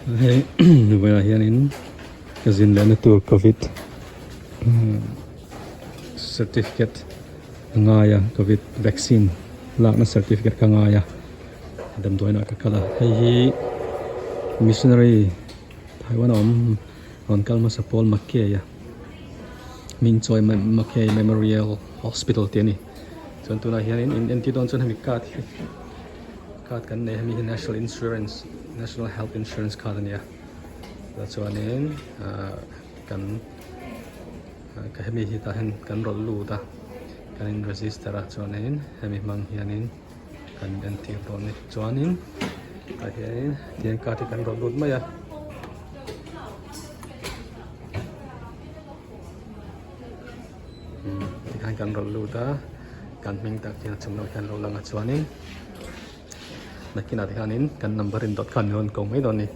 Hei vawiah hianin ka zin lehna tur covid certificate a ngai a covid vaccine lakna certificate ka ngai a damdawiinah ka kal a hei hi missionary Taiwan a awm rawn kal hmasa pawl Mackay a hming chawi Mackay Memorial Hospital tih a ni chuan tunah hianin in entir dawn chuan hemi card hi. Card kan nei hemi hi national insurance national health insurance card a ni a tah chuanin ahh kan ka hemi hi tah hian kan rawlh lut a kan in register a chuanin hemi hmang hianin kan entir dawn a ni chuanin tah hianin tihian card hi kan rawlh lut mai a. Tikhan kan rawlh lut a kan hming tak hian a chung lamah hian a lo lang a chuanin nakinah te hianin kan number in dawt khan min rawn ko mai dawn a ni.